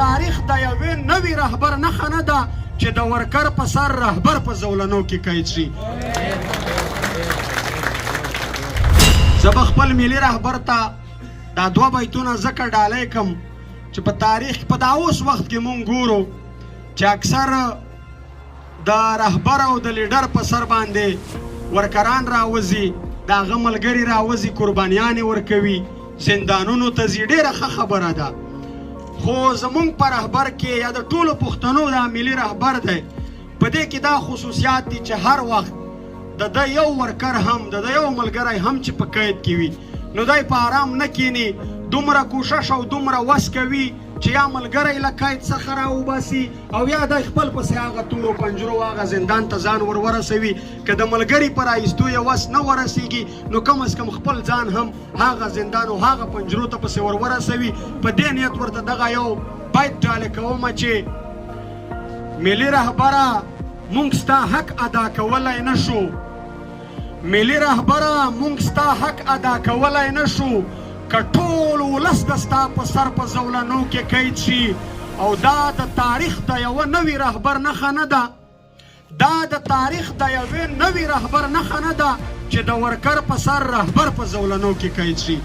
تاریخ د یوې نوي رهبر نښه نه ده چې د ورکر په سر رهبر په زولنو کې قید شي؟ زه به خپل ملي رهبر ته دا دوه بیتونه ځکه ډالۍ کم چې په تاریخ په دا اوس وخت کې مونږ ګورو چې اکثر د رهبر او د لیډر په سر باندې ورکران راوځي، د هغه ملګري راوځي، قربانیانې ورکوي، زندانونو ته ځي. ډېره ښه خبره ده، خو زمونږ په رهبر کې یا د ټولو پښتنو دا ملي رهبر دی، په دې کې دا خصوصیات دي چې هر وخت د ده یو ورکر هم، د ده یو ملګری هم چې په قید کې وي، نو دی په آرام نه کینی، دومره کوشش او دومره وس کوي چې یا ملګری له قید څخه راوباسي او یا دی خپل پسې هغه تورو پنجرو، هغه زندان ته ځان ور ورسوي. که د ملګري په راایستو یې وس نه ورسیږي، نو کم از کم خپل ځان هم هغه زندان او هغه پنجرو ته پسې ور ورسوي. په دې نیت ورته دغه یو بیت ډالۍ کوم چې ملي رهبره، مونږ ستا حق ادا کولای نه شو. ملي رهبره، مونږ ستا حق ادا کولای نه شو، که ټول ولس د ستا په سر په زولنو کې قید شي. او دا د تاریخ د یوه نوي رهبر نښه نه ده، دا د تاریخ د یوې نوي رهبر نښه نه ده چې د ورکر په سر رهبر په زولنو کې قید شي؟